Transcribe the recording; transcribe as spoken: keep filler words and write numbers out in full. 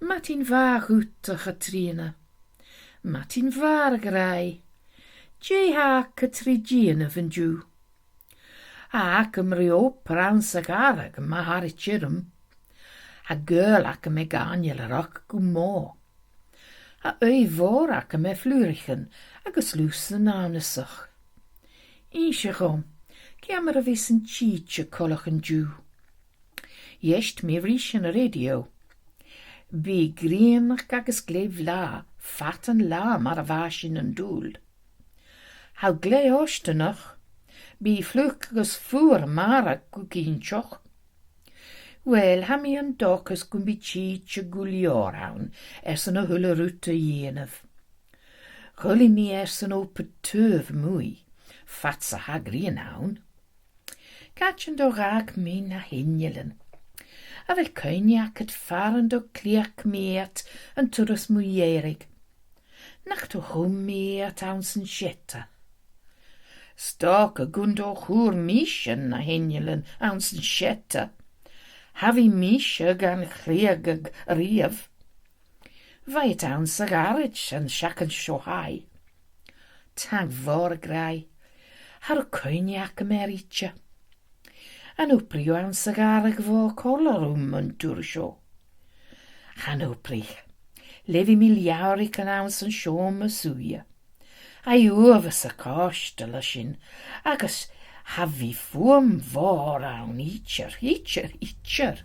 Madainn mhath dhut, a Chatrìona. Madainn mhath, a ghràidh. Dè tha agad ri dèanamh an-diugh? Tha agam ri obair anns a' ghàrradh, ma tha e ri tioram. Tha gaol agam aig Aingeal a' ruith gu mòr. Tha ùidh mhòr agam air flùraichean agus lusan annasach. Innis dhomh, ciamar a bhios an t-sìde coltach an-diugh? Dh'èist mi ris an rèidio. Bidh grianach agus glè bhlàth fad an latha mar a bha sinn an dùil. Tha e glè fhortanach, bidh fliuch agus fuar a-màireach gu cinnteach. Uill, tha mi an dòchas gum bi tìde gu leòr ann airson a h-uile rud a dhèanamh. Chuala mi airson obair taobh a-muigh, fhad 's a tha grian ann. Càit an do dh'fhàg mi na h-innealan? A bheil cuimhne agad far an do chleachd mi iad an turas mu dheireadh? Nach do chùm mi iad anns an t-seada? 'S dòcha gun do chuir mise na h-innealan anns an t-seada. Cha bhi mise gan cleachdadh a-riamh. Bha iad anns a' gharaids an t-seachdain seo chaidh. Taing mhòr, a ghràidh. Cha robh cuimhne agam air idir. An obraich thu anns a' ghàrradh bho còmhla rium an turas seo? Chan obraich. Leughaidh mi leabhraichean anns an t-seòmar-suidhe. Tha e uabhasach cofhurtail an sin, agus cha bhi fuaim mhòr ann idir, idir, idir.